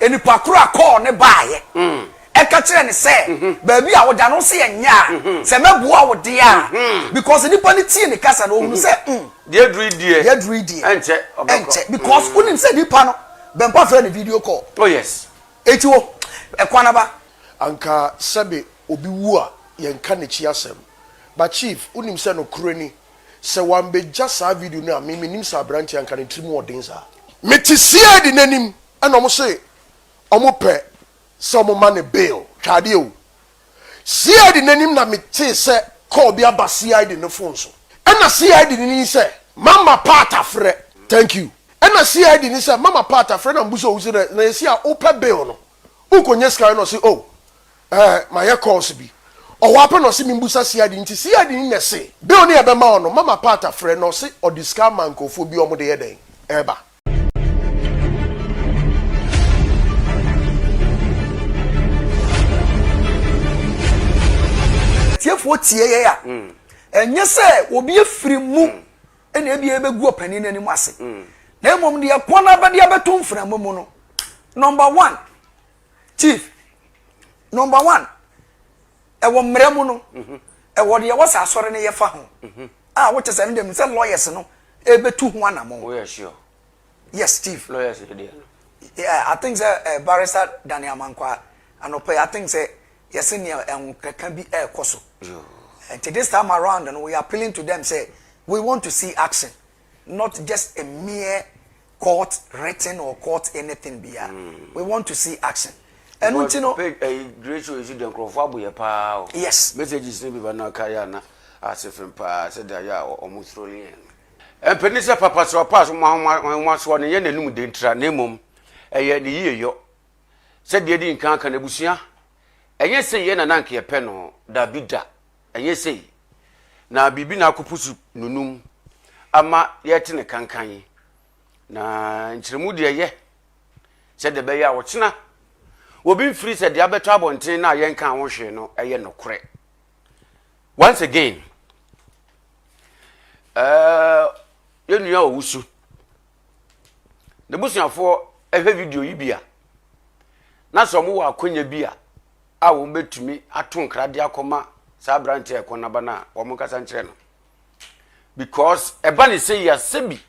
Nipa koro a kɔɔ ne baayɛ ɛka kyerɛ ne sɛ baabi a woda no sɛ ɛnyɛ a sɛ mɛboa wo deɛ a, because nipa no tie ne kasa no, ohunu sɛ Deɛ aduru yi deɛ. Deɛ aduru yi deɛ. Ɛnkyɛ ɔbɛkɔ. Ɛnkyɛ, because wonim sɛ nipa no Bɛmpa frɛ no video call. Oh yes. Eti wo ɛkwan aba. Anka sɛbe obi wu a yɛnka n'akyi asɛm, but chief wonim sɛ nokorɛ ni sɛ wambɛgya saa video no a me mennim sɛ abranteɛ anka ne tiri mu ɔden saa. Mete CID no anim ɛna ɔmo se ɔmo pɛ sɛ ɔmo ma no bail, hwɛ adeɛ o. CID no anim na metee sɛ call bi aba CID no phone so. Ɛna CID no ni sɛ mama part afrɛ. Thank you. Ɛna CID ni sɛ mama part afrɛ na mbusa owu sɛ na yɛsi a wopɛ bail no wokɔnya sika no, ɔse oh ɛɛ mayɛ calls bi. Ɔhɔ apɛ na ɔse membusa CID, nti CID ni na ɛse bail no yɛbɛma wo no, mama part afrɛ na ɔse ɔde sika ama nkurɔfoɔ bi a ɔmo de yɛ dɛn ɛɛba. Atiefoɔ tie yɛn a, ɛnyɛ sɛ obi afiri mu ɛna ebi ɛbɛgu ɔpanin no anim ase, na mmom deɛ kɔn abɛde abɛto mframa mu no, number one, chief, number one, ɛwɔ mmerɛ mu no, ɛwɔ deɛ ɛwɔ sɛ asɔre no yɛfa ho a wokyɛ sɛ no deɛ sɛ lawyers no ɛbɛtu ho anammɔn. Woyɛ sure? Yes, chief. Lawyers deɛ no. Yeah, I think sɛ Barrister Daniel Amankwa anɔpɛ yi, I think sɛ yɛsɛ nea ɛho bi ɛɛkɔ so. Nti this time around no, we are appealing to them say we want to see action, not just a mere court written or court anything bia. We want to see action. Ɛno nti no. Page ɛyi great show yi so deɛ, nkurɔfoɔ abo yɛ paa o. Messages no bi ba na ɔka yɛ ana ase fem paa sɛ deɛ ayɛ a ɔmo soro ne yɛn no. Mpanin sɛ papa sɛ ɔpa so ahomasoɔ no nyɛ n'anum de ntira, na mmom ɛyɛ ne yie yɔ. Sɛdeɛ di nkan ka n'abusua, ɛnyɛ sɛ yɛ nana nka yɛpɛ no, dabi da, ɛnyɛ sɛ na biribi na akɔpu so nunum ama yɛte ne kankan na nkyerɛmu deɛ yɛ sɛdeɛ ɛbɛyɛ a ɔkyena obi mfiri sɛ deɛ abɛtɔ abɔnten na yɛnka ho hwee no ɛyɛ nokorɛ. Once again, yɛn nua Owusu n'abusuafoɔ ɛhwɛ video yi bi a, na sɛ wɔn wɔ akonnwa bi a wɔn bɛtumi ato nkra de akɔma saa aberanteɛ a ɛkɔ n'aba no a, wɔn nkasa nkyerɛ no, because ɛba ne sɛ yi asɛ bi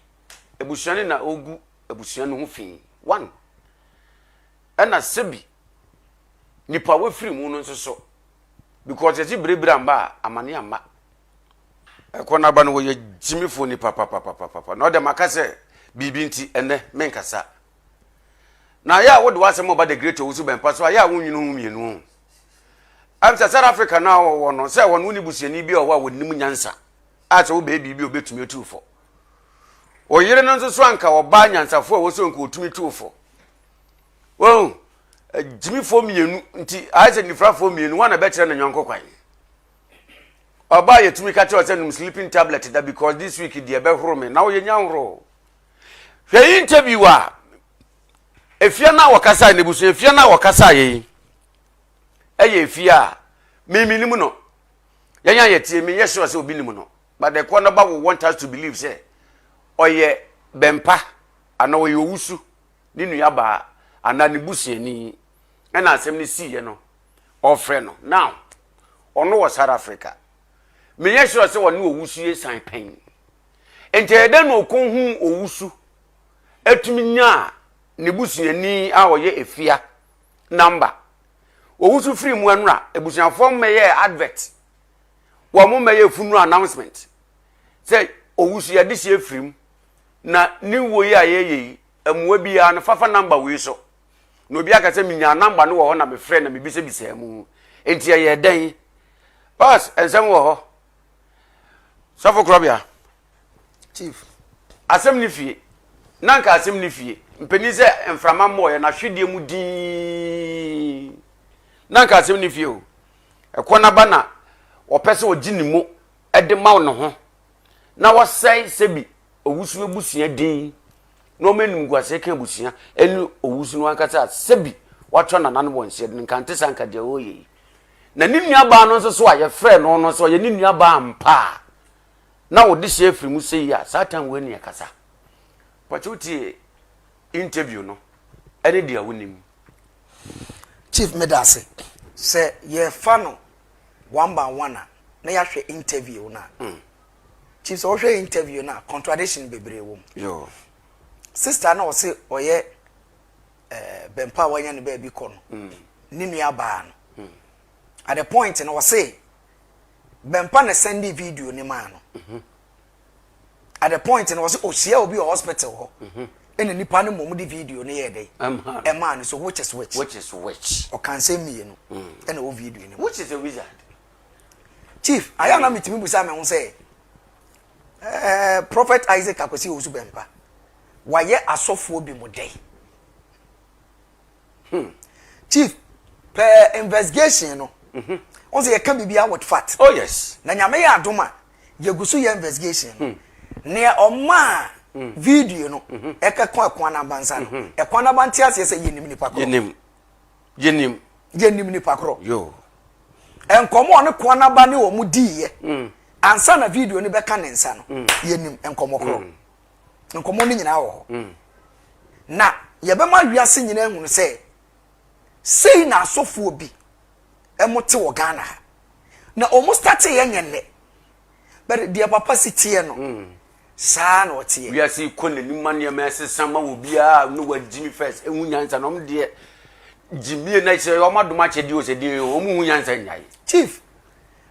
abusua no na ɔgu abusua no ho fi one, ɛna sɛbi nipa a wafiri mu no nso so, because yɛsi berebere amba a amane amma ɛkɔ n'aba no, wɔyɛ gyimifoɔ nipa papapapapa na ɔde maka sɛ biribi nti ɛnɛ menkasa na ayɛ a wode w'asɛm ɔba The Great Owusu Bɛmpa so ayɛ a wonwene ho mmienu ho ɛm sɛ South Africa no a wɔwɔ no sɛ wɔn wo ne busuani bi a ɔwɔ a wɔnim nyansa a sɛ wobɛyɛ biribi a obɛtumi atu fɔ ɔyere no nso so, anka ɔbaa nyansafoɔ a ɛwɔ sɛ nka ɔtumi tu fɔ wɔn gyimifoɔ mmienu nti ayɛ sɛ nifrafoɔ mmienu wɔn na bɛkyerɛ ne nyɔnko kwan. Ɔbaa yɛtumi ka kyerɛ sɛ nom sleeping tablet da, because this week deɛ ɛbɛhoro me na wɔyɛ nya horo. Hwɛ yi, interview a efia no a wɔkasa n'ebusua efia no a wɔkasa yɛ yi, ɛyɛ efia a mímí nim no, yɛn a yɛtie mi yɛ sure sɛ obi nim no, but the kɔ naba will want us to believe sɛ ɔyɛ Bɛmpa anaa ɔyɛ Owusu ne nuabaa anaa ne busuani ɛna asɛm no siiɛ no ɔfrɛ no. Now ɔno wɔ South Africa, meyɛ sure sɛ ɔne Owusu yɛ san pɛn, nti ɛyɛ dɛn na ɔkɔhu Owusu atumi nyaa ne busuani a ɔyɛ Efia number? Owusu firi mu anura, abusuafoɔ mmɛyɛ advert, wɔn mo mmɛyɛ funeral announcement sɛ Owusu yɛde si efiri mu na ne wuo yi a yɛyɛ yi, mmoa biara no fafa number wei so na obi aka sɛ menya number no wɔ hɔ na mefrɛ na mebisabisa mu. Nti ɛyɛ dɛn? Bas nsɛm wɔ hɔ, sɔfo korɔbea. Chief. Asɛm ne fie na nka asɛm ne fie mpanin sɛ mframa mmɔɔyɛ na ahwedeɛ mu dinn na nka asɛm ne fie o. Ɛkɔ n'aba na wɔpɛ sɛ ɔgye ne mu de ma ne ho na wɔsɛe sɛbi Owusu abusua din na wɔn anim guase ka abusua ne Owusu no ankasa a sɛbi watɔ nana no wɔ nseɛ no nka nte saa nka deɛ ɔreyɛ yi. Na ne nuabaa no nso so a yɛfrɛ no no sɛ ɔyɛ ne nuabaa ampa a na wɔde hyɛ afiri mu sɛ yi a saa tan wei ne ɛkasa pɔtɛ. Wotie interview no ɛne deɛ wonim. Chief meda ase. Sɛ yɛfa no one by one a na yɛahwɛ interview no a. Mm. Chief sɛ wohwɛ interview no a contradiction bebree wɔ mu. Yo. Sister na ɔse ɔyɛ eh, bɛmpa a wanya ne baabi kɔ no. Mm. Ne nua baa no. Mm. At the point no ɔse bɛmpa na sɛnde video ne maa no. Mm -hmm. At the point no ɔse ɔhyia obi wɔ hospital hɔ. Mm -hmm. Ɛna nipa no mmom de video no yɛɛ dɛn? Ɛmaa no. So which is which? Which is which? Ɔka nsɛm mmienu ɛna ɛwɔ video no mu. Which is a wizard? Chief, ayɛ a na metumi busa me ho sɛ ɛɛ Prophet Isaac Akwasi Owusu Bɛmpa wayɛ asɔfoɔ bi mo dɛn? Hmm. Chief, pɛ investigation no. Mhm. Wɔn sɛ yɛka biribi with fact. Oh yes. Na nyame yɛ adom a yɛgu so yɛ investigation no. Hmm. Nea ɔmaa hmm. video no mhm. ɛkɛkɔ ɛkwan abansa no. Mhm. Ɛkwan abante aseɛ sɛ yɛnim nipa korɔ. Yɛnim. Yɛnim. Yɛnim nipa korɔ. Yo. Nkɔmɔ ɔne kwan aba ne wɔn diiɛ. Hmm. Ansa na video no bɛka ne nsa no. Yɛnim nkɔmɔ korɔ. Nkɔmmɔ no nyinaa wɔ hɔ. Na yɛbɛma wiase nyinaa ahunu sɛ sei na asɔfoɔ bi wɔn te wɔ Ghana ha. Na wɔn startee yɛ nyɛ nnɛ. But deɛ papa si teɛ no, mm. saa na ɔteɛ. Wiase kɔ n'anim ma nneɛma ɛsesa ma obiara ne wagyimi first ehu nyansa na wɔn deɛ gyimie na kyerɛ wɔn adom akyɛdeɛ o sɛ deɛ wɔn hu nyansa nyae. Chief,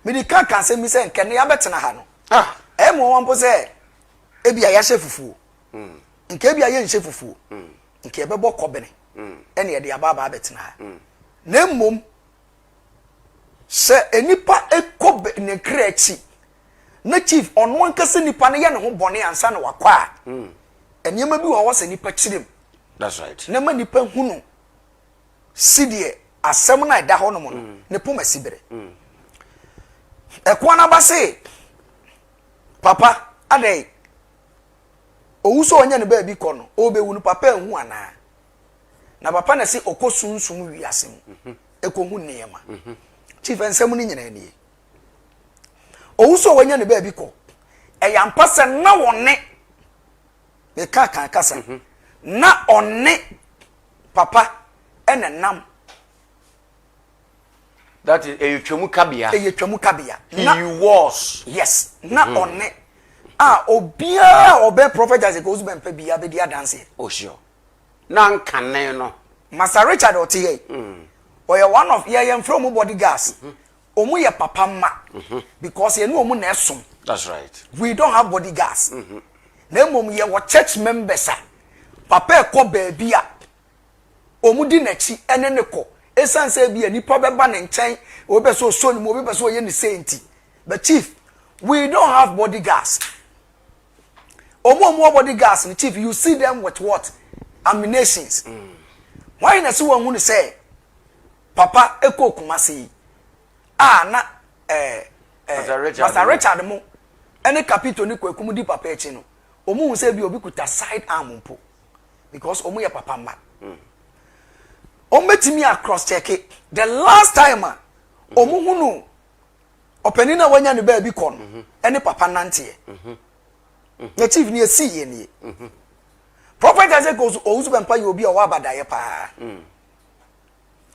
mede ka ka asɛm bi sɛ nkɛne abɛtena ha no. Ah. Ɛyɛ mo wɔn mpo sɛ Ebia yɛahyɛ fufuo. Nka ebia yɛnhyɛ fufuo. Nka yɛbɛbɔ kɔbene ɛna yɛde aba aba abɛtena ha. Na mmom sɛ nipa kɔ ne kra akyi na chief ɔno ankasa nipa no yɛ ne ho bɔne ansa na wakɔ a, nneɛma bi wɔ hɔ sɛ nipa kyerɛ mu. That's right. Na ma nipa hunu si deɛ asɛm no a ɛda hɔ nom no ne poma si bere. Ɛkoa no aba se Papa, adɛn? Owu sɛ ɔnyɛ ne baabi kɔ no, ɔrebɛwu no, papa anhu anaa? Na papa na ɛse ɔkɔ sunsum wiase mu ɛkɔhu nneɛma. Chief, nsɛm no nyinaa nie. Owu sɛ ɔnyɛ ne baabi kɔ, ɛyɛ ampa sɛ na ɔne, meka kan kasa, na ɔne papa ɛna nam. That is ɛyɛ twamu kabea. Ɛyɛ twamu kabea. He was. Yes. Na mm. ɔne a obiara a ɔbɛn Prophet Isaac Owusu Bɛmpa biara bɛdi adanseɛ. Oh sure. Na nkane no. Master Richard ɔte yɛ. Mm. Ɔyɛ one of yɛ yɛn fɛ ɔmo bodyguards. Mm-hmm. Ɔmo yɛ papa mma. Mm-hmm. Because yɛne ɔmo na ɛsom. That's right. We don't have bodyguards. Mm -hmm. Na mmom yɛ wɔ church members a papa ɛkɔ baabi a wɔdi n'akyi ne no kɔ esiane sɛ ebia nipa bɛba ne nkyɛn, obi pɛ sɛ ɔsɔ ne mu, obi pɛ sɛ ɔyɛ ne sei nti. But chief, we don't have bodyguards. Wɔn a wɔwɔ bodyguards no, chief, you see them with what? Ammunitions. Mm. Why na sɛ wɔn hu no sɛ papa ekɔ Kumasi yi a na ɛɛ ɛɛ Pastor Richard mo ɛne Capito ne Kwaku mo di papa akyi no, wɔn hu sɛ ebi obi kuta side arm mpo. because wɔn yɛ papa mma wɔn bɛtumi a cross check the last time a wɔn hunu ɔpanin a wanya ne baabi kɔ no ɛne papa nanteɛ na chief ni esi yɛ nie prophet Isaac Owusu Bɛmpa yɛ obi a ɔwɔ abadaeɛ paa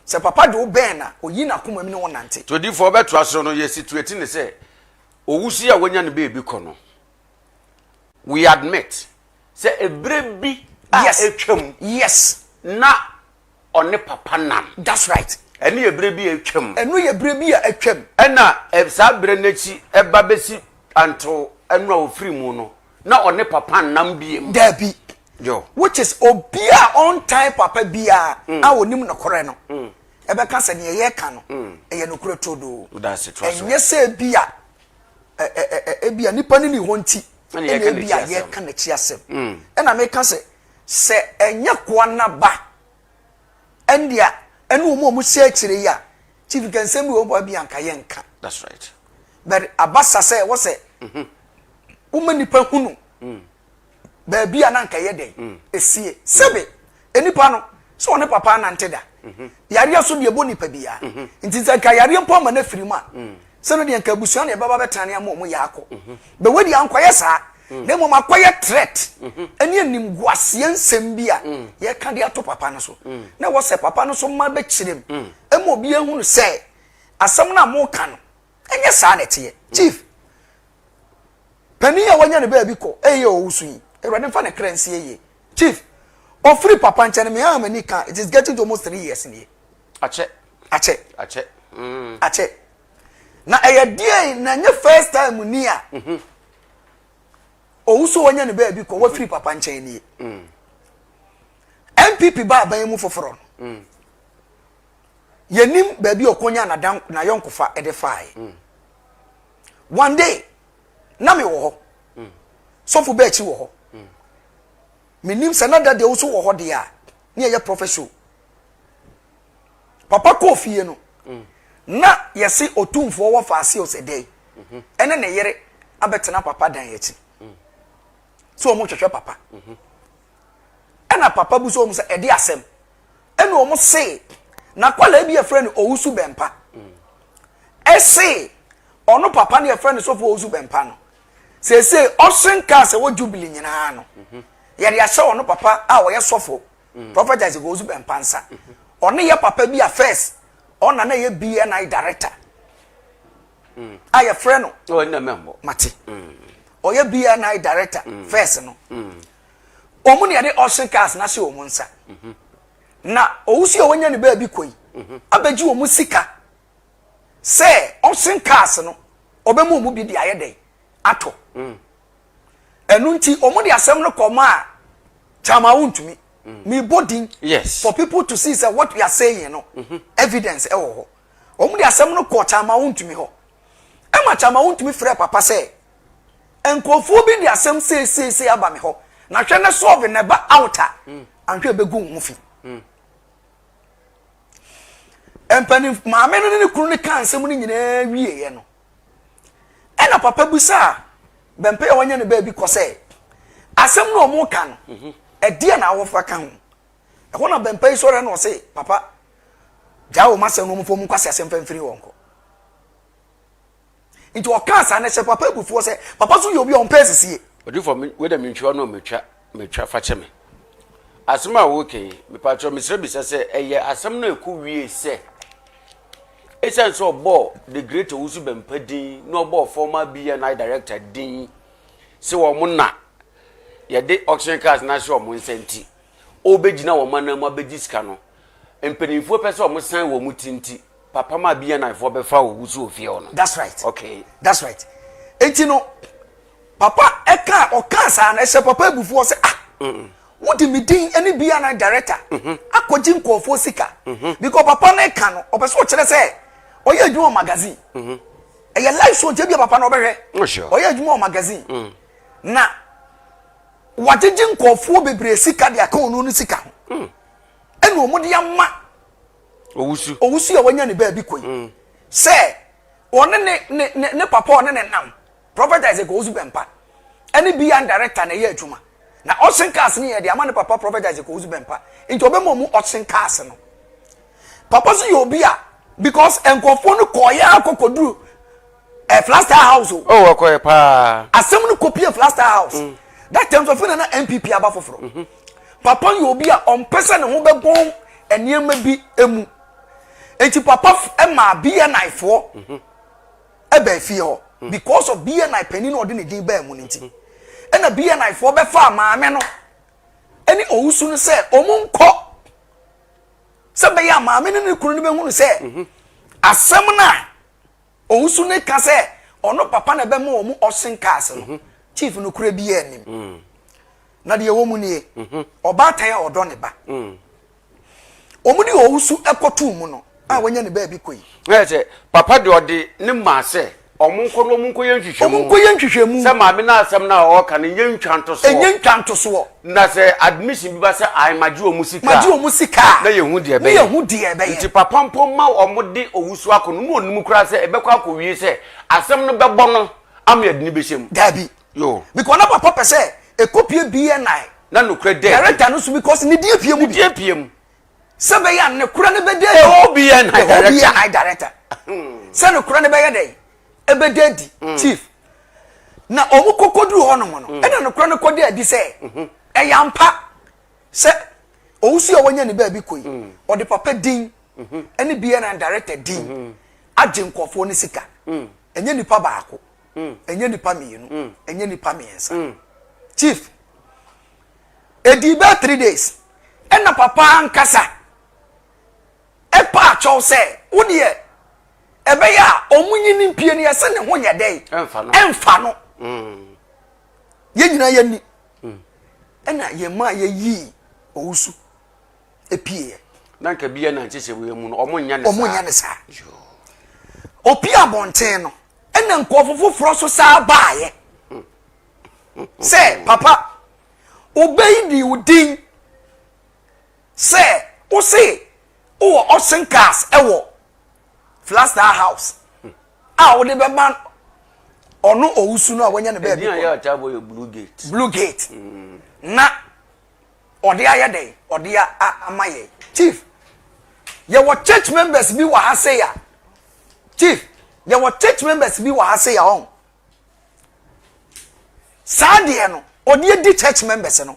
sɛ papa de wo bɛn na oyi n'akoma mu ne wo nante. Todifoɔ bɛtoa so no yɛ situate ne sɛ owusu a wanya ne baabi kɔ no we admit sɛ ebere bi a Yes. atwam Yes. na ɔne papa nam. That's right. Ɛno yɛ bere bi a atwam. Ɛno yɛ bere bi a atwam. Ɛna ɛ, saa bere no akyi ɛba bɛsi until ɛno a ɔfiri mu no, na ɔne papa nnam biem. Dabi. Yo. Which is obi a ɔntan papa biara a ɔnim nokorɛ no ɛbɛka sɛ deɛ yɛreka no ɛyɛ nokorɛ turodoo. Woda ase, toa so. Ɛnyɛ sɛ ebi a ɛ, ɛ, ɛ, ɛ, ebi a nipa no ni hɔ nti Ɛna ɛna yɛka ebi a n'akyi asɛm. yɛka n'akyi asɛm. Ɛna meka sɛ, sɛ ɛnyɛ koa na ba, ɛndeɛ ɛne wɔn a wɔhyɛ akyire yi a, chief nka nsɛm bi wɔ hɔ bi a nka yɛnka. That's right. But abasa sɛ ɛwɔ sɛ woma nipa hunu baabi a na nka ɛyɛ dɛn esie. Sɛbe nipa no sɛ ɔne papa anante da. Yareɛ so deɛ ɛbɔ nipa biara. Nti sɛ nka yareɛ mpo ama no afiri mu a, sɛ no deɛ nka abusua na ɛbɛba bɛtena ne ama ɔmo yɛ akɔ. But wei deɛ ankɔyɛ saa. Na mmom akɔyɛ threat ɛne animguaseɛ nsɛm bi a yɛka de ato papa no so. Na ɛwɔ sɛ papa no so mma bɛkyerɛ mu. obi ahunu sɛ asɛm no a moka no ɛnyɛ saa na ɛteɛ. Chief panin a wanya ne baabi kɔ ɛyɛ ɔwusu yi, Awurade mfa ne kra nsie yie. Chief, ɔfiri papa nkyɛn no, me ara m'ani ka, it is getting to almost 3 years nie. Akyɛ. Akyɛ. Akyɛ. Akyɛ. Na ɛyɛ deɛ na ɛnyɛ first time ni a owusu a wanya ne baabi kɔ wafiri papa nkyɛn nie. NPP ba aban mu foforɔ no, yɛnim baabi a ɔkɔnya n'ayɔnkofa de faeɛ. One day na mewɔ hɔ, sɔfo bɛɛ akyi wɔ hɔ, menim sɛ na da deɛ wo so wɔ hɔ deɛ a ne yɛyɛ prophet show. Papa kɔɔ fie no, na yɛse otumfoɔ wɔ faase ɔsɛ dɛn ɛne ne yere abɛtena papa dan akyi sɛ wɔn hwehwɛ papa. Ɛna papa bu sɛ wɔn sɛ ɛde asɛm ɛna wɔn se n'akwadaa bi yɛfrɛ no Owusu Bɛmpa, ɛse ɔno papa no yɛfrɛ no sɔfo Owusu Bɛmpa no, seesei ɔsen kaa sɛ wɔ Jubilee nyinaa no yɛde ahyɛ ɔno papa a ɔyɛ sɔfo Prophet Isaac Owusu Bɛmpa nsa. Ɔne yɛ papa bi a first ɔna na yɛ BNI director a yɛfrɛ no mate ɔyɛ BNI director first no, wɔn na yɛde auction cars na ahyɛ wɔn nsa. Na Owusu a wɔnya ne baabi kɔ yi abɛgye wɔn sika sɛ auction cars no ɔbɛma wɔn bi de ayɛ dɛn atɔ. Ɛno nti wɔn de asɛm no kɔ maa Chairman Wontumi. Mebɔ din for people to see sɛ what we are saying no, evidence ɛwɔ hɔ. Wɔn de asɛm no kɔ Chairman Wontumi hɔ, ɛma Chairman Wontumi frɛ papa sɛ nkurɔfoɔ bi de asɛm seeseesei aba me hɔ, na hwɛ ne solve na ɛba out a anhwɛ ɛbɛgu wo ho fi. Mpanin maame no ne ne kunu no kaa nsɛm no nyinaa wieɛ no, ɛna papa bisaa Bɛmpɛ a wanya ne baabi kɔ sɛ asɛm no a wɔn ka no ɛdeɛ na awɔfa ka ho. Ɛhɔ na Bɛmpɛ yi sɔrɔ na ɔse, papa, gyaa wɔn asɛm no, wɔn fɔ wɔn nkwasi asɛm fɛn firi wɔn kɔ. Nti ɔkaa saa no hyɛ papa abufuo sɛ papa so yɛ obi a ɔmpɛ asisie. Odifo, me wei dɛ mentwa no metwa metwa fakyɛ me. Asɛm a woka yi, mepakyɛw mesrɛ bisa sɛ ɛyɛ asɛm no a ɛkɔ wie sɛ ɛsiane sɛ ɔbɔɔ the great Owusu Bɛmpa din na ɔbɔɔ former BNI director din sɛ wɔn na yɛde auction cars no ahyɛ wɔn nsa nti ɔrebɛgyina wɔn anan mu abɛgye sika no, mpanimfoɔ pɛ sɛ wɔn san wɔn ti nti papa ma BNI foɔ bɛfa Owusu wɔ fie hɔ no. That's right. Okay. That's right. Enti no papa ɛka ɔka saa no ɛhyɛ papa abufuo sɛ, ah, wode me din ne BNI director akɔgye nkurɔfoɔ sika. Because papa no ka no, ɔpɛ sɛ ɔkyerɛ sɛ ɔyɛ adwuma wɔ magazine. Ɛyɛ live show nti ebia papa no ɔbɛhwɛ. Oh, sure. Ɔyɛ adwuma wɔ magazine na wagyegye nkurɔfoɔ bebree sika de aka ɔno no sika ho, ɛna wɔn de ama Owusu. Owusu a wanya ne baabi kɔ yi sɛ ɔne ne papa ɔne ne nam Prophet Isaac Owusu Bɛmpa ɛne BN director na ɛyɛ adwuma, na auction cars no yɛ de ama ne papa Prophet Isaac Owusu Bɛmpa, nti ɔbɛma ɔmu auction cars no. Papa so yɛ obi a because nkurɔfoɔ no kɔɔyɛ akɔkɔduru Flagstaff House o. Oh, ɔkɔyɛ paa. Asɛm no kɔpie Flagstaff House. That time so afei na na NPP aba foforɔ. Papa yɛ obi a ɔmpɛ sɛ ne ho bɛbɔn nneɛma bi mu, nti papa maa BNI foɔ ɛbaa fie hɔ because of BNI panin na ɔde ne din baa mu no nti, ɛna BNI foɔ bɛfaa maame no ɛne Owusu no sɛ wɔn nkɔ sɛ bɛyɛ a maame no ne kunu no bɛhunu sɛ asɛm no a Owusu no ka sɛ ɔno papa na ɛbɛma wɔn auction cars no, chief no kura bi anim. Na deɛ ɛwɔ mu nie, ɔbaatan a ɔdɔ ne ba, wɔn de Owusu ɛkɔtoo mu no a wɔanya ne baabi kɔ yi. Ɛyɛ sɛ papa deɛ ɔde ne maa sɛ ɔmo nkɔ na ɔmo nkɔ yɛ nhwehwɛmu. Ɔmo nkɔ yɛ nhwehwɛmu. Sɛ maame no asɛm no a ɔreka no nyɛ ntwa ntosoɔ. Ɛnyɛ ntwa ntosoɔ. Na sɛ admission bi ba sɛ ae magye wɔn sika a. Magye wɔn sika a. Na yɛhu deɛ ɛbɛyɛ. Na yɛhu deɛ ɛbɛyɛ. Nti papa mpo ma wɔn de Owusu akɔ no na ɔnim koraa sɛ ɛbɛkɔ akɔwie sɛ asɛm no bɛbɔ no ama yɛde no bɛhyɛ mu. Daabi. Yoo. Because na papa pɛ sɛ ɛkɔpie BNI. Na nokorɛ da adi. Director no so because ne din apue mu bi. Ne din apue mu. Sɛ bɛyɛ a nokorɛ no bɛda adi. The whole BNI director. The whole BNI director. Sɛ nokorɛ no bɛyɛ dɛn? Ɛbɛda adi. Chief. Na wɔn kɔkɔduru hɔ nom no, ɛna nokorɛ no kɔda adi sɛ ɛyɛ ampa sɛ Owusu a wanya ne baabi kɔ yi, ɔde papa din. ɛne BNI director din agye nkurɔfoɔ no sika. Ɛnyɛ nipa baako, ɛnyɛ nipa mmienu, ɛnyɛ nipa mmiɛnsa. Chief, ɛdii bɛɛ 3 days ɛna papa ankasa ɛpa akyɛw sɛ wo deɛ ɛbɛyɛ a ɔmo nyi ne mpie no yɛsɛ ne ho yɛ dɛn? Ɛmfa no. Ɛmfa no. Yɛn nyinaa yɛni ɛna yɛn mmaa yɛyii Owusu epieɛ. Na nka bi yɛ nante sɛ wei mu no, ɔmo nyɛ ne saa. Ɔmo nyɛ ne saa. Opie abɔnten no, ɛna nkurɔfo foforɔ so saa baayɛ sɛ papa obɛyi di wo din sɛ wose wowɔ auction cars ɛwɔ Flagstaff House a wode bɛma ɔno Owusu no a wanya ne baabi ɛdin a kɔ. Yɛ ɔtaa bɔ yɛ Blue Gate. Blue Gate na ɔde ayɛ dɛn, ɔde ama yɛ. Chief, yɛwɔ church members bi wɔ ha sei a, chief, yɛwɔ church members bi wɔ ha sei a ɔn saa deɛ no ɔde adi church members no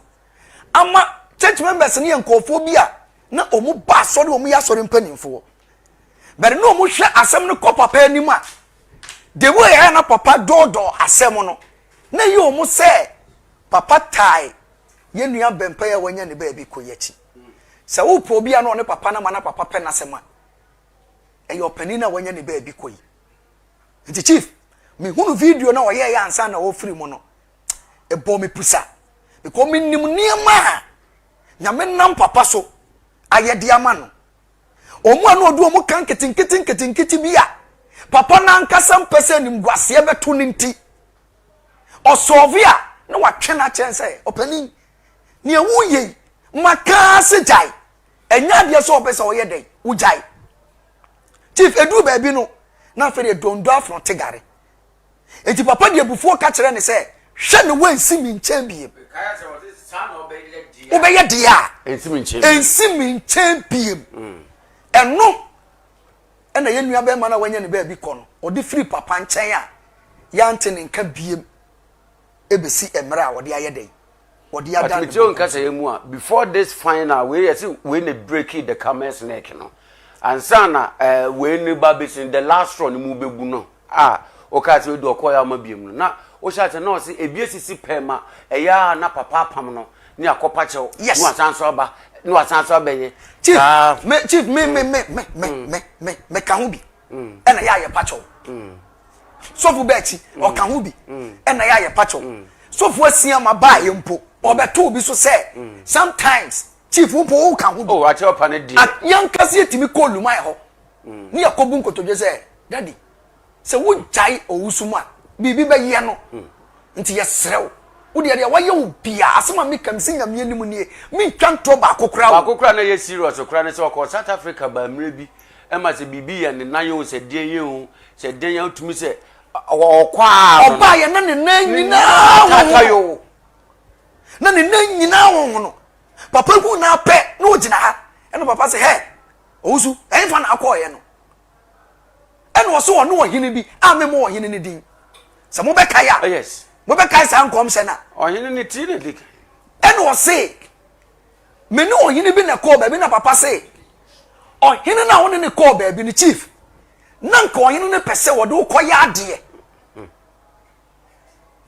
ama church members no yɛ nkurɔfoɔ bi a na wɔn ba asɔre, wɔn yɛ asɔre mpanimfoɔ, bɛrɛ na wɔn hwɛ asɛm no kɔ papa anim a, the way ɛyɛ na papa dɔɔdɔɔ asɛm no na yi wɔn sɛ papa tae yɛn nua bɛnpa yi a wanya ne baabi kɔ yi akyi sɛ wopɛ obi a na ɔne papa no ma na papa pɛ n'asɛm a, ɛyɛ ɔpanin a wanya ne baabi kɔ yi. Nti chief, mehunu video na ɔyɛɛ yɛ ansa na ɔfiri mu no, ɛbɔ me pusa because menim nneɛma a Nyame nam papa so ayɛ de ama no. Wɔn a na ɔde wɔn ka nketenkete nketenkete bi a papa n'ankasa mpɛ sɛ animguaseɛ bɛto ne nti ɔsɔɔve a na watwe no akyɛn sɛ ɔpanin nea woyɛ yi maka se gyae, ɛnyɛ adeɛ sɛ ɔpɛ sɛ ɔyɛ dɛn wogyae. Chief, eduru baabi no na afei deɛ dondo afono te gare nti papa deɛ abufuo ka kyerɛ ne sɛ hwɛ ne wansi mi nkyɛn biem, wobɛyɛ deɛ a ɛnsi mi nkyɛn. Ɛnsi mi nkyɛn biem. Ɛno ɛna yɛn nua bɛrima no a wanya ne baabi kɔ no ɔde firi papa nkyɛn a yɛante ne nka biem ebesi mmerɛ a ɔde ayɛ dɛn, ɔde ada But ne metie wo ho. nkasa yɛ mu a, before this final wei yɛ sɛ wei na break the camel's neck no ansa na wei ne ba bɛsi the last straw no mu bɛbu no a wokaa sɛ wei de ɔkɔɔ yɛ ama biam no na wohyɛ ase na ɔse ebi asisi pɛɛ ma ɛyɛ a na papa apam no ne akɔpa kyɛw na wasan so aba na wasan so abɛyɛ Chief saa. Me chief, me me me me me me me me ka ho bi ɛna yɛ ayɛ pakyɛw. Sɔfo bɛɛ akyi ɔka ho bi ɛna yɛ ayɛ pakyɛw. Sɔfo asia ma baa yɛ mpo ɔbɛto obi so sɛ sometimes chief wo mpo wo ka ho bi. Oh, akyɛ ɔpa ne deɛ. Yankasa yɛtumi kɔ Oluman hɔ ne yɛkɔbu nkotodwe sɛ daddy, sɛ wogyae Owusu mu a biribi bɛyɛ no, nti yɛserɛ wo, wodeɛ deɛ wayɛ wo bia asɛm a meka mesi Nyame anim nie, mentwa ntorɔ baako koraa wo. Baako koraa na ɛyɛ serious koraa ne sɛ ɔkɔɔ South Africa baa mmerɛ bi ɛma sɛ biribi yɛ ne nan o, sɛ deɛn yɛ o, sɛ deɛn yɛ, wotumi sɛ ɔkɔ a no no. Ɔbaeɛ na ne nan nyinaa Tata honhono yo. Na ne nan nyinaa honhono. Papa hu na apɛ na ɔgyina ha ɛna papa sɛ hɛ, Owusu, ɛmfa na akɔɔyɛ no? Ɛna ɔso ɔne ɔhene bi a memmɔ ɔhene no din sɛ mobɛkae a Oh, yes. Mobɛkae saa nkɔmhyɛ no a Ɔhene ne ti na di kan. Ɛna ɔse me ne ɔhene bi na ɛkɔɔ baabi na papa se ɔhene no a wone ne kɔɔ baabi no, chief, na nka ɔhene no pɛ sɛ wɔde wokɔyɛ adeɛ,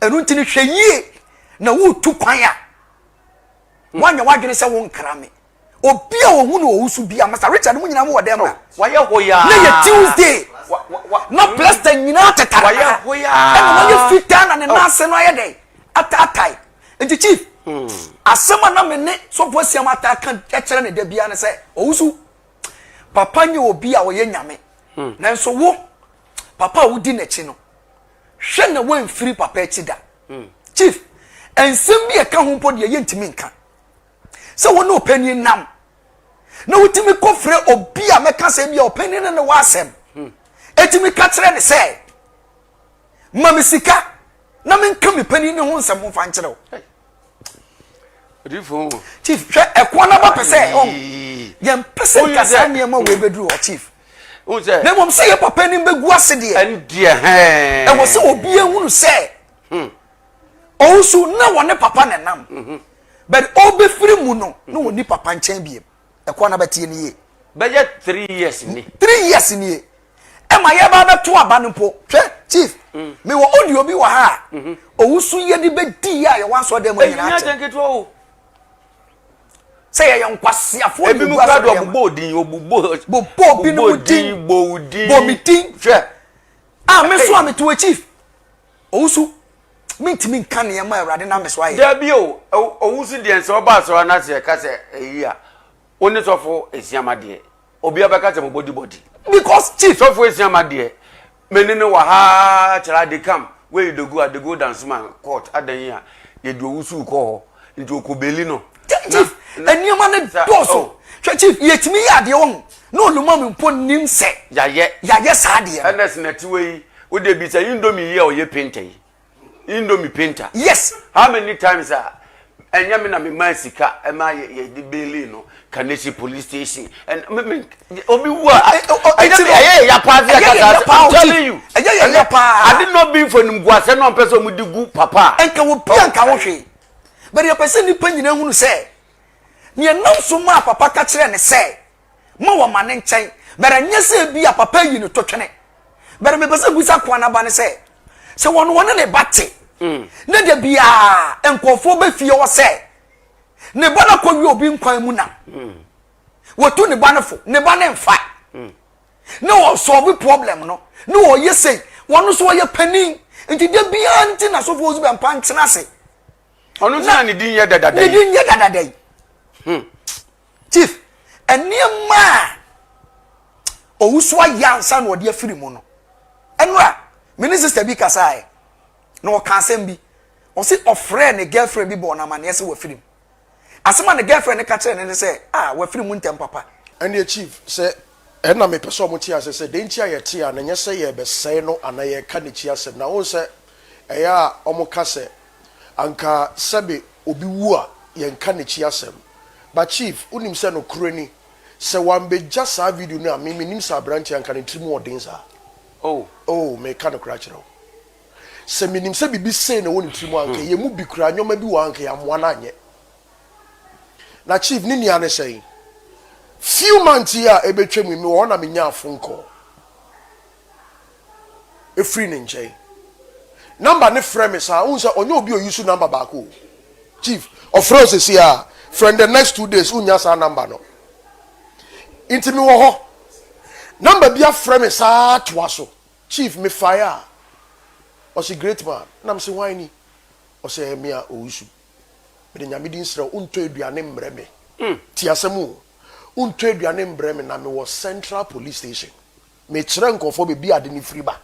ɛno nti no hwɛ yie na woretu kwan a woanyɛ w'adwene sɛ wonkra me. Obi a ohun no Owusu bia, Mr Richard, mu nyinaa mu wɔ dɛm na Wayɛ hoyaa. Na yɛ Tuesday na plaster nyinaa tetare Wayɛ hoyaa. Ɛna wayɛ fitaa na ne nan ase no ayɛ dɛn, ataatae. Nti chief, asɛm a na me ne sɔfo Asiam ataa ka kyerɛ ne da biara ne sɛ Owusu papa nyɛ obi a ɔyɛ Nyame, nanso wo papa a wodi n'akyi no, hwɛ na woamfiri papa akyi da. Chief, nsɛm bi a ɛka ho mpo deɛ yɛntumi nka sɛ wo ne ɔpanin nam na wotumi kɔfrɛ obi a mɛka sɛ bi a ɔpanin no ne wɔ asɛm ɛtumi ka kyerɛ ne sɛ ma me sika na menka me panin ne ho nsɛm mfa nkyerɛ wo. Chief, hwɛ, ɛkoa no aba pɛ sɛ yɛmpɛ sɛ nka saa nneɛma wei bɛduru hɔ, chief, na mmom sɛ yɛ papa anim bɛgu ase deɛ, ɛwɔ sɛ obi ahunu sɛ Ɔnso na wɔne papa na nam, but ɔbɛfiri mu no na wɔni papa nkyɛn biem. Ɛkɔ na bɛteɛ no yie. Bɛyɛ 3 years ni. 3 years nie ɛma yɛba bɛto aba no mpo. Hwɛ, chief, mewɔ audio bi wɔ ha a Owusu yɛde bɛdi yɛ a yɛwɔ asɔ dɛm nyinaa kyɛ kyɛ nketewa o. Sɛ yɛyɛ nkwasiafoɔ. Ebi mu kura do, ɔbobɔ odin, ɔbobɔ bobɔ obi no mu din. Bɔ odin. Bɔ mi din. Hwɛ. A me so a mete wɔ, chief Owusu, mentumi nka nneɛma a Awurade nam me so ayɛ. Dabi o, Owusu deɛ, nsɛ ɔba asɔrɔ anase ɛka sɛ eyi a wo ne sɔfo Esiama deɛ, obi abɛka sɛ mo body body. Because, chief. Sɔfo Esiama deɛ, mene ne wɔ ha kyerɛ ade kam wey you dey go, I dey go Dansuma court adan yi a yɛde Owusu kɔ hɔ nti okɔ bail no. Chief, nneɛma no dɔɔso. Hwɛ, chief, yɛtumi yɛ adeɛ wɔ ho na oluma mi mpo nim sɛ yɛayɛ. Yɛayɛ saa adeɛ no. Ɛnɛ sinatiwa yi o de bi sɛ Indomie yi a ɔyɛ painter yi, Indomie painter. Yes. How many times a ɛnyɛ me na me maa sika ɛma yɛ yɛde bail no Kaneshie police station ɛn me me obi wu a ɛnyɛ me, ɛyɛ yɛ ya paa sɛ ɛka saa. I'm telling you. Ɛyɛ yɛ ya paa. Ade no bi nfa nimguasɛ na ɔmpɛ sɛ ɔmo de gu papa. Nka wɔ bia nka ho hwee, but yɛpɛ sɛ nnipa nyinaa hunu sɛ nea nam so maa papa ka kyerɛ ne sɛ ma wɔma ne nkyɛn, but ɛnyɛ sɛ bi a papa yi no to twene. But mepɛ sɛ busa koa n'aba ne sɛ sɛ wɔn wɔne ne ba te ne da biara nkurɔfoɔ bɛ fie hɔ sɛ ne ba no akɔwie obi nkwan mu nam, wɔtu ne ba no fo, ne ba ne mfa ne wɔsolve problem no ne wɔyɛ sei, wɔn nso wɔyɛ panin nti da biara nti na sɔfo Osu Bɛmpa ntena ase. Ɔno nso na ne din yɛ dadada ne yi. Din yɛ dadada yi. Chief, nneɛma a Owusu ayɛ ansa na ɔde afiri mu no, ɛnora me ne sister bi kasaeɛ na ɔka asɛm bi. Ɔsi ɔfrɛ ne girlfriend bi bɔɔ n'amaneɛ sɛ wafiri mu. Asɛm a ne girlfriend no ka kyerɛ ne ne sɛ, ah, wafiri mu ntɛm papa. Ɛnneɛ chief, sɛ ɛna mepɛ sɛ ɔmo te ase sɛ deɛ nti a yɛte a na nyɛ sɛ yɛrebɛsɛe no anaa yɛreka n'akyi asɛm. Na wohu sɛ ɛyɛ a ɔmo ka sɛ anka sɛbe obi wu a yɛnka n'akyi asɛm. But chief, wonim sɛ nokorɛ ni, sɛ wambɛgya saa video no a, me mennim sɛ aberanteɛ anka ne tiri mu ɔden saa. Oh. Oh, meka nokorɛ akyerɛ wo. Sɛ menim sɛ biribi sei na ɛwɔ ne tiri mu a, anka yɛn mu bi koraa nneɛma bi wɔ hɔ a anka yɛammoa no anyɛ. Na chief, ne nua ne sɛn? Few months yi a ɛbɛtwa mu yi, mewɔ hɔ na menyaa phone call ɛfiri ne nkyɛn. Number ne frɛ me saa, wohu sɛ ɔnyɛ obi a ɔuse number baako o. Chief, ɔfrɛ wo sɛsi a, frɛ no the next 2 days, wonnya saa number no. Nti mewɔ hɔ, number bi afrɛ me saa toa so. Chief, mefaeɛ a, ɔse, "Great man." Na mese, "Hwan ni?" Ɔsɛ, "Ɛyɛ me a Owusu. Mede Nyame din srɛ wo, wontɔ aduane mbrɛ me. Ti asɛm o, wontɔ aduane mbrɛ me na mewɔ Central Police Station. Mekyerɛ nkurɔfoɔ baabi a ade no firi ba."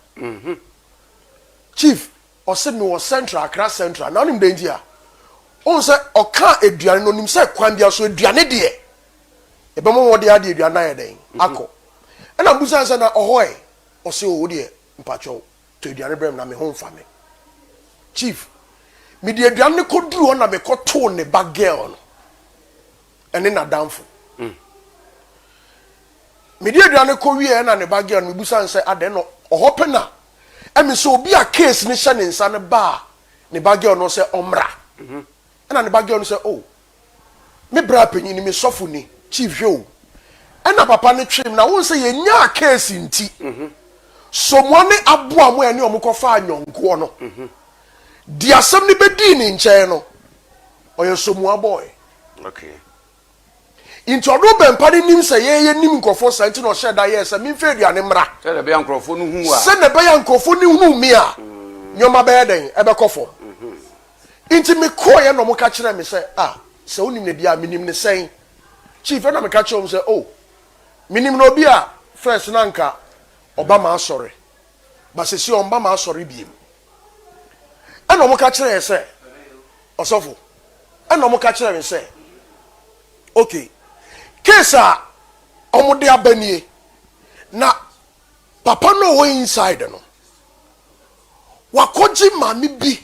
Chief, ɔse mewɔ Central, Accra Central. Na wonim dɛn nti a? Wohu sɛ ɔkaa aduane no, onim sɛ kwan bia so aduane deɛ yɛbɛma wɔde ade aduane no ayɛ dɛn akɔ. Ɛna mbusa sɛ na ɔhɔ ɛ? Ɔse, "O, wo deɛ mpakyɛw, tɔ aduane brɛ me na me ho mfa me." Chief, mede aduane no kɔduru hɔ na mekɔtoo ne ba girl no ɛne n'adamfo. Mede aduane kɔ wie ɛna ne ba girl no, mebusa no sɛ adɛn no ɔhɔ pɛ na ɛmi sɛ obi a case no hyɛ ne nsa no ba a, ne ba girl no sɛ ɔmmra. Ɛna ne ba girl no sɛ, "Oh, me bra panyin ni, me sɔfo ni." Chief, hwɛ o, ɛna papa no twem na wɔn sɛ yɛnyaa case nti somoa ne aboa mo a ɛne ɔmo kɔfa anyɔnkoɔ no di asɛm no bɛdii ne nkyɛn no, ɔyɛ somoa boy. Nti ɔno Bɛmpa no nim sɛ yɛyɛ nim nkurɔfoɔ saa nti na ɔhyɛ da yɛɛ sɛ memfa aduane mmra. Sɛdeɛ ɛbɛyɛ nkurɔfoɔ no hu a. Sɛdeɛ ɛbɛyɛ nkurɔfoɔ no hu me a, nneɛma bɛyɛ dɛn? Ɛbɛkɔ fam. Nti mekɔɔyɛ na ɔmo ka kyerɛɛ me sɛ, "Ah, sɛ wonim no deɛ a, menim ne sɛn, chief?" Ɛna meka kyerɛ ɔmo sɛ, "Oh, menim no obi a first na anka ɔba ma asɔre, ba sɛsi ɔmba ma asɔre biem." Ɛna ɔmo ka kyerɛɛ sɛ ɔsɔfo, ɛna ɔmo ka kyerɛɛ me sɛ, okay, case a ɔmo de aba nie, na papa no a ɔwɔ inside no wakɔgye maame bi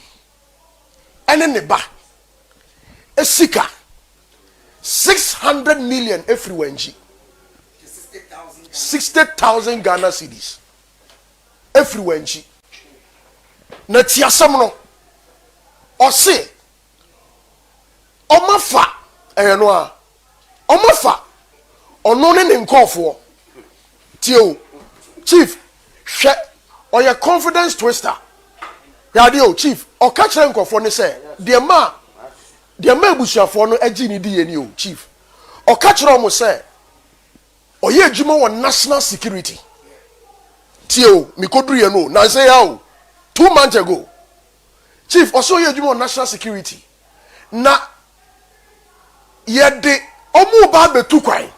ɛne ne ba sika 600 million efiri wɔn akyi, 60,000 Ghana cedis efiri wɔn akyi. Na ti asɛm no, ɔse ɔma fa ɛyɛ no a ɔma fa. Ɔno ne ne nkɔɔfoɔ. Tie o, Chief, hwɛ, ɔyɛ confidence twister. Hwɛ adeɛ o, Chief, ɔka kyerɛ nkurɔfoɔ no sɛ, deɛ ma, deɛ ma abusuafoɔ no gyee no diiɛ ni o, Chief. Ɔka kyerɛ wɔn sɛ, ɔyɛ adwuma wɔ national security. Tie o, mekɔduruiɛ no o, nansa yi ara o, 2 months ago. Chief, ɔsɛ ɔyɛ adwuma wɔ national security. Na yɛde wɔn reba abɛtu kwan.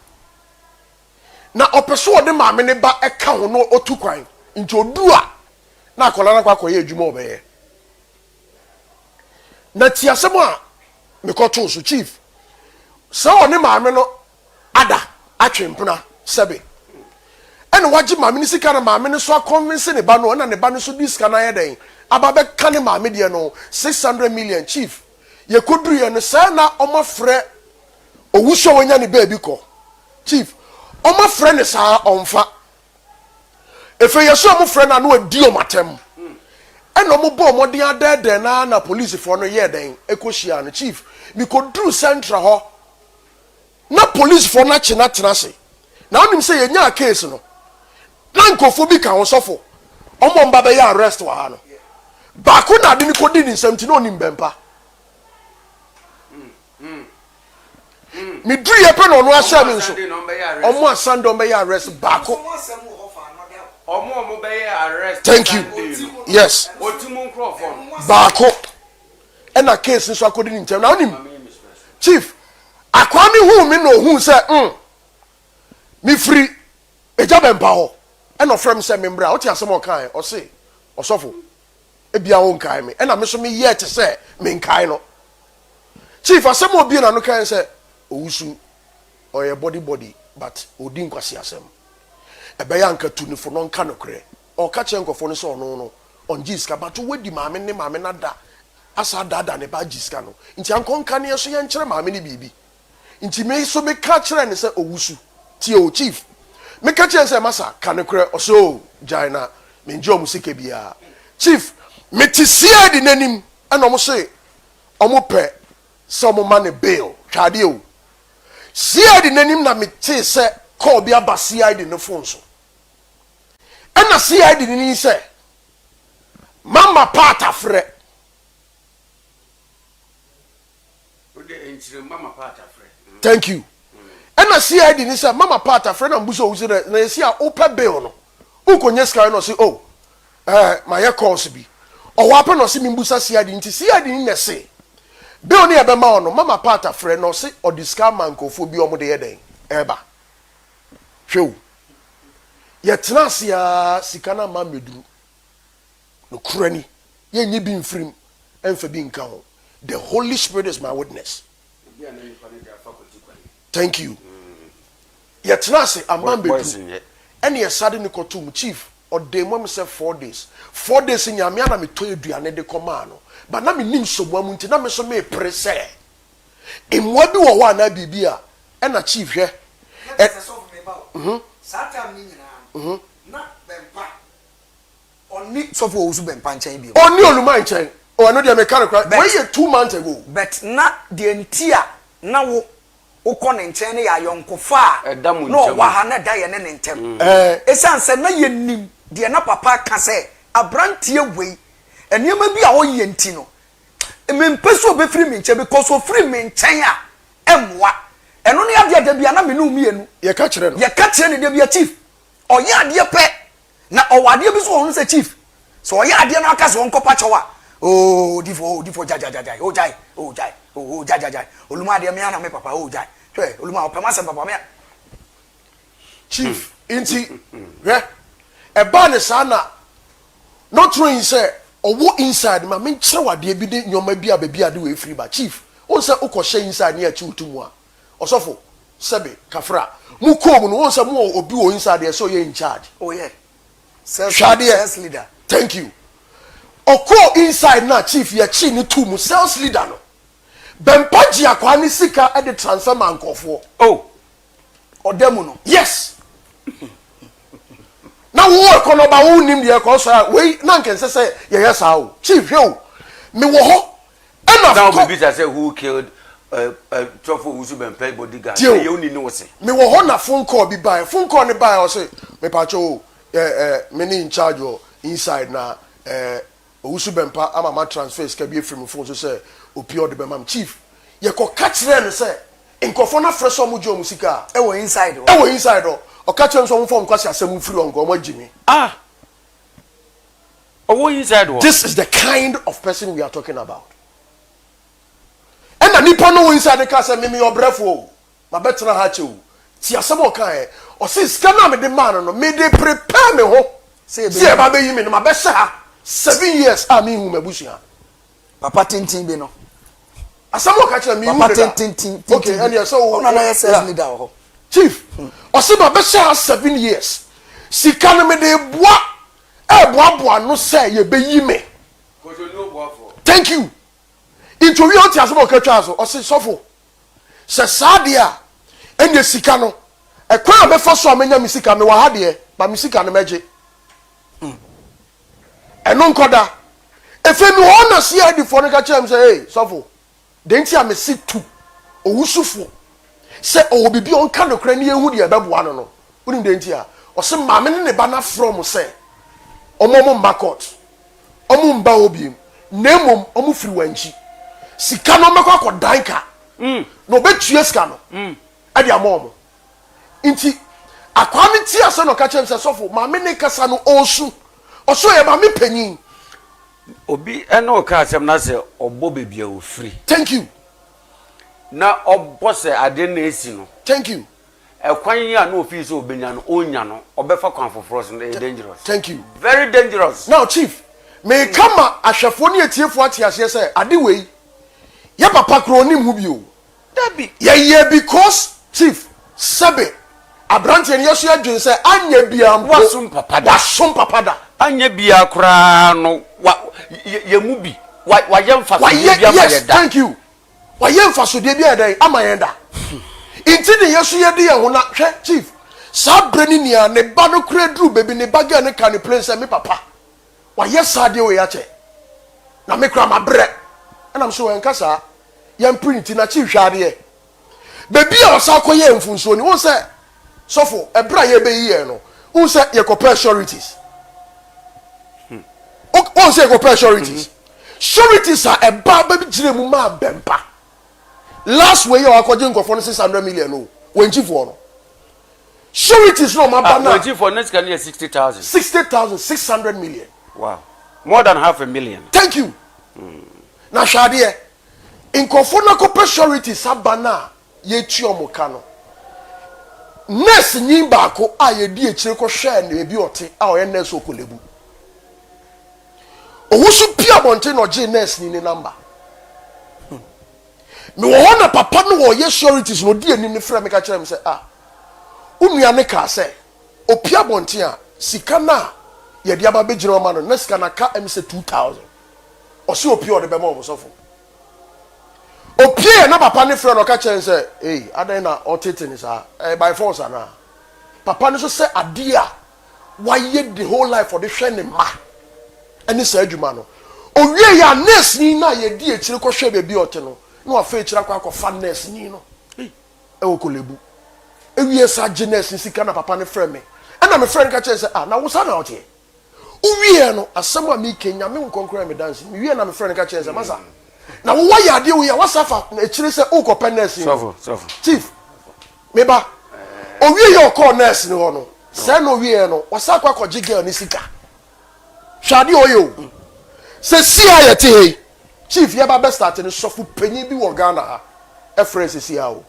Na ɔpɛ sɛ ɔde maame ne ba ka ho na ɔtu kwan. Nti ɔdu a, na akwadaa no akɔ akɔyɛ adwuma a ɔbɛyɛ. Na ti asɛm a mekɔtoo so, Chief, sɛ ɔne maame no ada atwe mpena sɛbe ɛna wagye maame no sika na maame no so akɔnvinse ne ba no ɛna ne ba no so de sika no ayɛ dɛn aba bɛka ne maame deɛ no 600 million. Chief, yɛkɔduruiɛ no sɛɛ na ɔmafrɛ Owusu a wanya ne baabi kɔ. Chief, ɔmafrɛ ne saa ɔmfa. Efe yɛ sɛ ɔmo frɛ no a na wadi ɔmo atɛm. Ɛna ɔmo bɔɔ mmɔden adɛɛdɛɛ no ara na polisifoɔ no yɛɛ dɛn ɛkɔ hyiaa no. Chief, mekɔduruu central hɔ na polisifoɔ no akye no atena ase. Na wonim sɛ yɛnyaa case no na nkurɔfoɔ bi ka ho, sɔfo, ɔmo a ɔmo ba bɛyɛ arrest wɔ ha no, baako na ade no kɔdii ne nsam nti na ɔnim bɛmpa. Meduruiɛ pɛ na ɔno ahyɛ me nso. Ɔmo a Sunday ɔmo bɛyɛ arrest baako. Thank you. Yes. Baako. Ɛna case nso akɔdi ne nkyɛn. Na wonim, Chief, akwaa ne huu me na ohuu sɛ mefiri Agya Bɛmpa hɔ. Ɛna ɔfrɛ me sɛ membra. Wote asɛm a ɔkae? Ɔse, ɔsɔfo, ebia wonkae me. Ɛna me nso meyɛɛ te sɛ menkae no. Chief, asɛm a obue n'ano kae sɛ Owusu ɔyɛ body body but ɔredi nkwaseasɛm. Ɛbɛyɛ a anka tu no fo na ɔnka nokorɛ. Ɔreka kyerɛ nkurɔfoɔ no sɛ ɔno no ɔngyee sika but wadi maame ne maame no ada asan adaadaa ne ba agye sika no. Nti anka ɔnka ne yɛn nso yɛnkyerɛ maame no biribi. Nti me nso meka kyerɛɛ no sɛ Owusu, tie o Chief, meka kyerɛɛ no sɛ masa ka nokorɛ, ɔse oh gyae na mengye wɔn sika biara. Chief, mete CID no anim ɛna wɔn se ɔmo pɛ sɛ ɔmo ma no bail, hwɛ adeɛ o. CID no anim na me tee sɛ call bi aba CID no phone so. Ɛna CID no ni sɛ, mama part afrɛ. Thank you. Ɛna CID ni sɛ mama part afrɛ na mbu sɛ owusu dɛ na yɛsi a wopɛ bail no wokɔnya sika no ɔse oh ɛɛ mayɛ calls bi ɔwɔ apɛ na ɔse membusa CID nti CID ni na ɛse bail no yɛbɛma wo no mama part afrɛ na ɔse ɔde sika ama nkurɔfoɔ bi ɔmo de yɛ dɛn ɛɛba. Hwɛ o, yɛtena ase ara sika no amma ammɛduru. Nokorɛ ni, yɛnnyi bi mfiri mu mfa bi nka ho. The Holy Spirit is my witness. Thank you. Yɛtena ase amma ammɛduru. Ɛne yɛsa de no kɔtoo mu. Chief, ɔdee mu sɛ 4 days. 4 days nyinaa, me ara na metɔ aduane de kɔmaa no. But na mennim somoa mu nti, na me nso mepere sɛ mmoa bi wɔ hɔ anaa biribi a, ɛna Chief hwɛ. Na kyerɛ sɛ sɔfo meba o, saa time no nyinaa no, na Bɛmpa ɔnni sɔfo Owusu Bɛmpa nkyɛn bio. Ɔnni Oluman nkyɛn. Oh, ɛno deɛ meka no koraa, wei yɛ 2 months ago. But na deɛ nti a na wo wokɔ ne nkyɛn no yɛ ayɔnkofa a Ɛda mo na ɔwɔ ntam. ha na ɛda yɛne ne ntam. Ɛsiane sɛ na yɛnim deɛ na papa ka sɛ aberanteɛ wei, nneɛma bi a ɔyɛ nti no, mempɛ sɛ ɔbɛfiri me nkyɛn because ɔfiri me nkyɛn a, ɛmmoa. Ɛno ne adeɛ a da biara na me ne wo mmienu Yɛka kyerɛ no. yɛka kyerɛ no da biara, Chief, ɔyɛ adeɛ pɛ na ɔwɔ adeɛ bi nso wɔ ho sɛ Chief, sɛ ɔyɛ adeɛ na aka sɛ ɔnkɔpa kyɛw a, oo odifo, oo odifo gyagyagyae, oo gyae, oo gyae, oo gyagyagyae, Oluma adeɛ me ara na me papa, oo gyae, hwɛ Oluma ɔpɛ m'asɛm papa, me a. Chief, nti hwɛ, ɛbaa ne saa na not knowing sɛ ɔwɔ inside ma menkyerɛ wo adeɛ bi ne nneɛma bi a baabi a ade wei firi ba. Chief, wohu sɛ wokɔhyɛ inside ne yɛkye wo to mu a, ɔsɔfo, sɛbe, kafra, mo kɔɔ mu no, wohu sɛ mowɔ obi wɔ inside deɛ sɛ ɔyɛ in charge. Oh yeah, sales, Hwɛ adeɛ. sales leader. Thank you. Ɔkɔɔ inside na chief yɛkyee no too mu, sales leader no, Bɛmpa gye akwaa ne sika de transfer maa nkurɔfoɔ. Oh, Ɔda mu no. Yes. Na wo ɛkɔ no ba wo nim deɛ ɛkɔ so a wei na nka ɛnsɛ sɛ yɛyɛ saa o. Chief hwɛ o. Mewɔ hɔ ɛna na kɔ. wobɛbisa sɛ who killed. Sɔfo Owusu Bɛmpɛ bodyguard. Tie o. Ɛyɛ wo ni ne wo se. Mewɔ hɔ na phone call bi baeɛ. Phone call no baeɛ ɔse, mepakyɛw o, eh, eh, me ne in charge wɔ inside na eh, Owusu Bɛmpa ama ma transfer sika bi afiri me phone so sɛ opie ɔde bɛma me. Chief, yɛkɔ ka kyerɛɛ no sɛ nkurɔfoɔ no afrɛ sɛ ɔmo gye ɔmo sika a. Ɛwɔ inside hɔ. Ɛwɔ inside hɔ. Ɔka kyerɛɛ no sɛ ɔmo mfa ɔmo nkwaseasɛm mfiri hɔ nka ɔmo agye me. Ah! Ɔwɔ inside hɔ. This is the kind of person we are talking about. Ɛna nipa no wɔ inside no kaa sɛ, me meyɛ ɔbrɛfoɔ o, mabɛtena ha akyɛ o. Tie asɛm a ɔkaeɛ. Ɔse sika no a mede maa no no, mede prepare me ho sɛ yɛba bɛyi me no, mabɛhyɛ ha seven years a menhu m'abusua. Papa tenten bi no. Asɛm a ɔka kyerɛ me, menhu Papa no da. tenten tenten Okay, bi. ɛneɛ sɛ wo. Ɔno na na yɛ sales Yeah. leader wɔ hɔ. Chief, ɔse mabɛhyɛ ha seven years, sika no mede boa, ɛɛboaboa ano sɛ yɛbɛyi me. Thank you. Nti owie a ɔte asɛm a ɔka twaa so, ɔse sɔfo, sɛ saa deɛ a, ɛnneɛ sika no, ɛkwan a mɛfa so a mɛnya me sika, mewɔ ha deɛ, but me sika no mɛgye. Ɛno nkɔda. Ɛfei mewɔ hɔ na CID foɔ no ka kyerɛɛ me sɛ, hey, sɔfo, Deɛ nti a mese tu owusufo sɛ ɔwɔ biribi a ɔnka nokorɛ na yɛnhu deɛ ɛbɛboa no no, wonim deɛ nti a? Ɔse maame ne ne ba no afrɛ wɔn sɛ wɔn wɔn mma court, wɔn mma hɔ biom, na mmom wɔn firi wɔn akyi. Sika no wɔbɛkɔ akɔdan ka, na ɔbɛtua sika no de ama wɔn. Nti akwaa no te asɛm na ɔka kyerɛ me sɛ, sɔfo, maame no rekasa no ɔresu, ɔse ɔyɛ maame panyin. Obi ne wo ka asɛm na sɛ ɔbɔ baabi a ofiri. Thank you. Na ɔbɔ sɛ adeɛ no na esi no. Thank you. Ɛkwan yi a na ofii sɛ obenya no, onnya no, ɔbɛfa kwan foforɔ so no, ɛyɛ dangerous. Thank you. Very dangerous. Now chief, meka ma ahwɛfoɔ ne atiefoɔ ate aseɛ sɛ ade wei, yɛ papa koraa ɔnim ho bi o. Dabi. Yɛyɛ because chief sɛbe abranteɛ no yɛso yɛdwen sɛ anyɛ biaa mpo Wasom papa da. wasom papa da. Anyɛ biaa koraa no wa yɛn mu bi wa wayɛ mfasodeɛ Wayɛ bi ama yes yɛn da. thank you wayɛ mfasodeɛ bi ayɛ dɛn ama yɛn da nti ne yɛso yɛde yɛn ho na hwɛ chief saa berɛ no nyinaa ne ba no koraa duru baabi ne ba girl no ka ne plain sɛ me papa Wayɛ saa adeɛ wei akyɛ na me koraa mabrɛ ɛna me so ɛnka saa yɛmpere ne ti n'akyi hwɛ adeɛ baabi a ɔsan kɔyɛɛ mfunsuo ni wohu sɛ sɔfo ɛberɛ a yɛbɛyi yɛn no wohu sɛ yɛkɔpɛɛ sureties wohu sɛ yɛkɔpɛɛ sureties sureties a ɛba bɛgyina mu maa bɛmpa last wei a wakɔgye nkurɔfoɔ no 600 million o wɔnkyifoɔ no Sureties na wɔn aba na. Ah, wɔn ne sika no yɛ 60,000. 60,600 million. Wow, more than half a million. Thank you. Na hwɛ adeɛ, nkurɔfoɔ no akɔpɛ sureties aba no a yɛtua wɔn ka no, nurse nyi baako a yɛdi akyire kɔhwɛɛ no baabi ɔte a ɔyɛ nurse wɔ Korle Bu. Owusu pie abɔnten na ɔgyee nurse ni ne number. Mewɔ hɔ na papa no a ɔyɛ sureties no ɔdi anim no frɛɛ me ka kyerɛɛ me sɛ, Ah, wo nua no kaa sɛ ɔpue abɔnten a, sika no a yɛde aba abɛgyina hɔ ama no no, na sika no aka ɛm sɛ 2000. Ɔse ɔpue a ɔde bɛma wɔn sɔfo. Ɔpueɛ na papa no frɛɛ no ɔka kyerɛɛ no sɛ, Ei, adɛn na ɔtete no saa? Ɛyɛ by force anaa? Papa no nso sɛ adeɛ a wayɛ the whole life ɔde hwɛ ne mma ɛne saa adwuma no. Ɔwieeɛ a nurse-ni no a yɛdi akyire kɔhwɛɛ baabi a ɔte no, na wafa akyire akɔ akɔfa nurse-ni no wɔ Korle-Bu. Ɛwieɛ saa gye nurse no sika na papa no frɛ me. Ɛna mefrɛ no ka kyerɛ no sɛ, ah, na wo saa na woteɛ? Wowieɛ no, asɛm a meka yi, Nyame nkronkron yɛ me danseni. Mewieɛ na mefrɛ no ka kyerɛ no sɛ, masa, na wo wayɛ adeɛ wei a, wasa afa akyire sɛ worekɔpɛ nurse no? Sɔfo, sɔfo. Chief, me ba, owieɛ ɔkɔɔ nurse no hɔ no, sɛɛ na owieɛ no, wasan akɔ akɔgye girl no sika. Hwɛ adeɛ ɔyɛ o. Sɛsi a yɛte ha yi, Chief yɛba bɛ start no, sɔfo panyin bi wɔ Ghana ha ɛfrɛ sɛsi a o.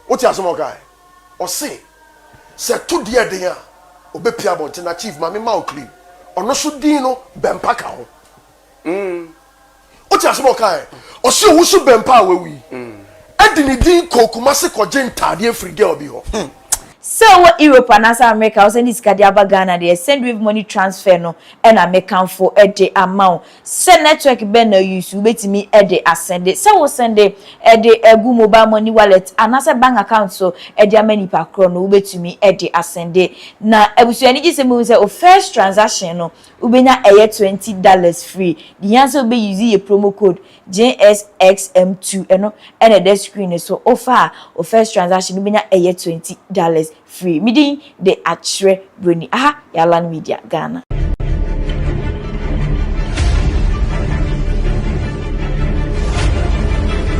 Wote asɛm a ɔkae? Ɔse sɛ ɛto deɛ den a, ɔbɛpie abɔnten na Chief ma me ma wo clue, ɔno so din no Bɛmpa ka ho. Wote asɛm a ɔkae? Ɔse owusu Bɛmpa a wawu yi, ɛde ne din kɔɔ Kumasi kɔgye ntaadeɛ firi girl bi hɔ. Sɛ wowɔ Europe anaasɛ America a wosɛnde sika de aba Ghana deɛ, Sendwave money transfer no na mekamfo de ama wo. Sɛ network bɛn na use, wobɛtumi de asɛnde. Sɛ wosɛnde de agu mobile money wallet anaasɛ bank account so de ama nipa korɔ no, wobɛtumi de asɛnde. Na abusua anigye sɛm hu sɛ wo first transaction no, wobɛnya ɛyɛ $20 free. Deɛ hia sɛ wobɛ use yɛ promo code JSXM2, ɛno ɛna ɛda screen no so. Wofa a, wo first transaction no wobɛnya ɛyɛ $20 free. Me din de Akyerɛ Broni. Aha yɛ Alan Media Ghana.